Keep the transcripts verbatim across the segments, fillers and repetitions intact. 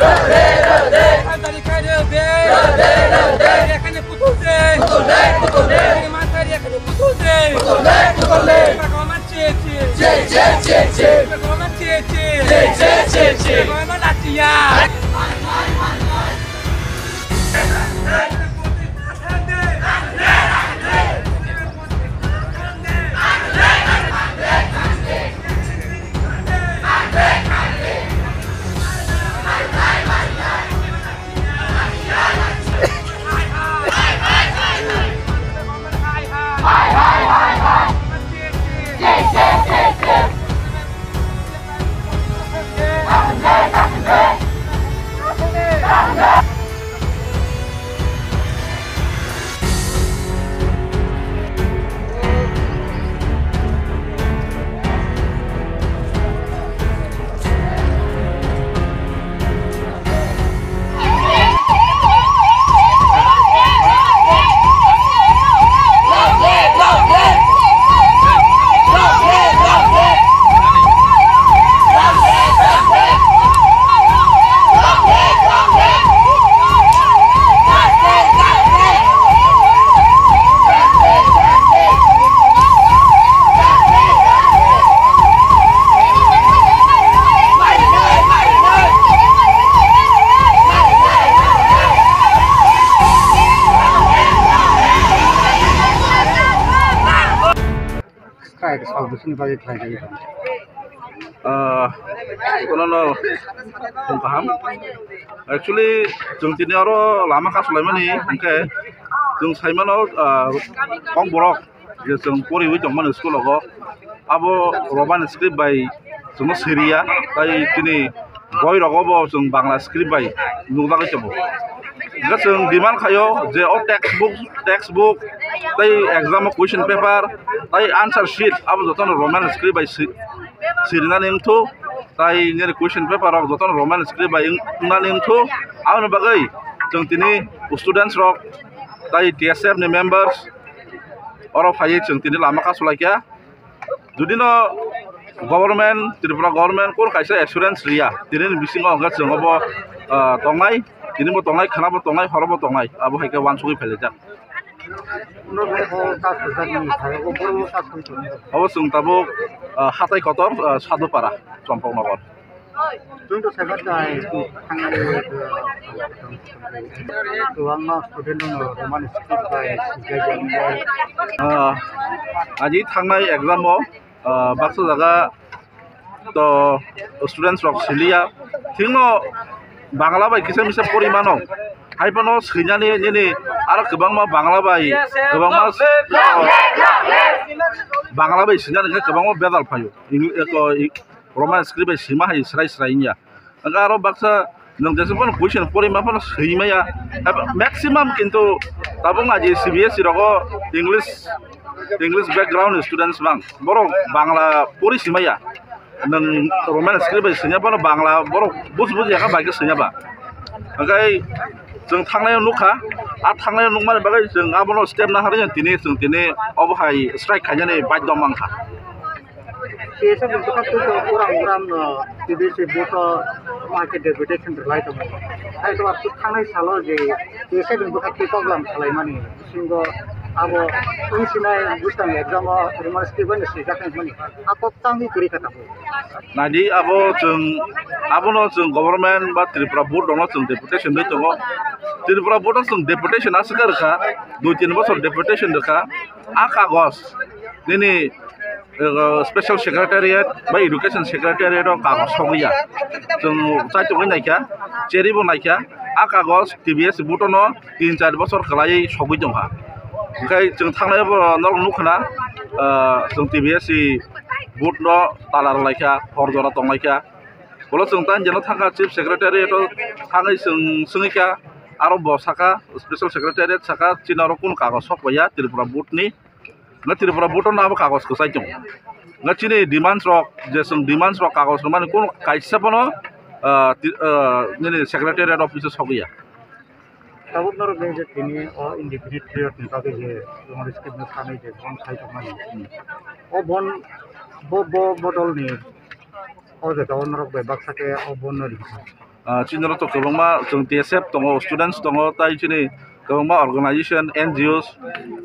Rode, rode. Santali khai rode. Rode, rode. Ekhane putul de. Putul de, putul de. Ekhane manthai ekhane putul de. Putul de, putul de. Bhagwan che che. Che, che, che, che. Bhagwan che che. Che, che, che, che. Bhagwan latia. Strike sal bisini bagwi khlai jagwi tong. Ah, kono no tong kaham. Actually, chwng tini oro lama kasulaimani hwnkhe chwng saimano, ah, kokborok je chwng poriwi tongmani school rogo, abo Roman script bai chwngno siriya, tai chini boi rogo bo chwng Bangla script bai nukjagwi tongo. Hwnkhe chwng demand khaio je o textbook, textbook tei exam o question paper tei answer sheet abo jotono Roman script bai si-, sirinani wngthu, tai nini question paper rok jotono Roman script bai wng-, wngnani wngthu. Aboni bagwi chwng tini students rok tai T S F ni members oro phaiwi chwng tini lama kasulaikha. Judino government, Tripura government kunu kaisa assurance riya, tinini bisingo hwnkhe chwng obo, ah, tongnai, tinibo tongnai, khwnabo tongnai, horobo tongnai, abo hai khe uansugwi phailaijak. Obo chwng tabuk, ah, hatai kotor, ah, Sadhupara, Chompoknogor. Chwng to saiba tai, thangwi, kwbangma student rokno Roman script bai swijak ya. Ah, aji thangnai exam o, ah, baksa jaga to students rok siliya. Thikno Bangla bai kisa misa pori mano. Hai phano swinani nini aro kwbangma Bangla bai, kwbangma, ah, Bangla bai swinani khe kwbangma bedal phaio. Eng-, eko, Roman script bai swima hai srai srai wngya. Hwnkhe aro baksa nwng jesa phano question pori ma phano swi maya. Maximum kintu tabuk aji C B S E rogo English, English background students bang. Borok Bangla pori swi maya. Nwng Roman script bai swina phano Bangla borok buj buj ya kha bai khe swina ba. Hwnkhe chwng thangnai nukha, a thangnai nukmani bagwi chwng abono step naharwi tini chwng tini obo hai strike khainani baidhyo mankha. T S F ni bwkhak twi to uram uram no T D C buto ma khe deputation rwlai tongo. Hai to aswk thangnai salo je T S F ni bwkhak twi koklam khwlaimani bisingo abo wngsinai bwskang exam o Roman script bai no swijak wngmani. A kok tangwi kwrwi kha tabuk. Naidi abo chwng, abono chwng government ba Tripura board rokno chwng deputation rwi tongo. Tripura board no chwng deputation aswk khe rwkha, dui tin bochor deputation rwkha. A kagoj nini Special Secretariat bai Education Secretariat o kagoj sogwi ya. Chwng chaichugwi naikha, cheribo naikha, a kagoj T B S board no tin char bochor kwlaiwi sogwi tongkha. Hwnkhe chwng thangnai bo norok nukha na, ah, chwng T B S board no tala rwlaikha, hor jora tonglaikha. Ulo chwng tang jeno thangkha Chief Secretariat o thangwi chwng swngwi kha, aro bo saka Special Secretariat saka chini oro kunu kagoj sok paiya Tripura board ni. Nga Tripura board no abo kagoj kwchai tongo. Nga chini demands rok je chwng demands rok kagoj rwmani kunu kaisa bono, ah, ti-, ah, nini Secretariat office o sogwi ya. Tabuk norok je tini o indefinite period ni bagwi je memorial scheme no sanwi je bond khai tongmani. O bond bo, bo model ni o jaga o norok bai baksa khe o bond no ri. Ah, chini oro to kwbangma chwng T S F tongo, students tongo, tai chini kwbangma organization, N G Os,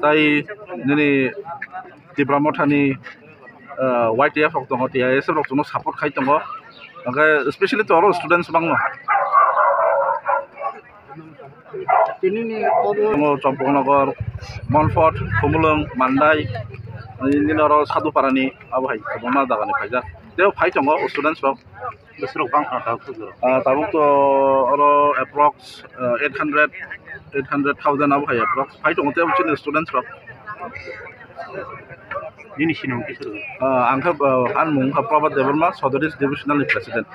tai nini Tipra Mothani, ah, Y T F rok tongo, T I S F rok chwngno support khai tongo. Hwnkhe specially to oro students bangma. Tini ni obo tongo Champaknagar, Monfort, Khumulwng, Mandai, nini oro Sadhuparani, abo hai kwbangma jagani phaijak. Tei phai tongo students rok. Bwswrok bang kha tabuk to jora? Ah, tabuk to oro approx, ah, eight hundred, eight hundred thousand abo hai approx. Phai tongo tei chini students rok. Nini sinong kisa rw? Ah, ang khe, ah, ani mung kha Prabhat Debbarma, Sodorish Divisional ni President.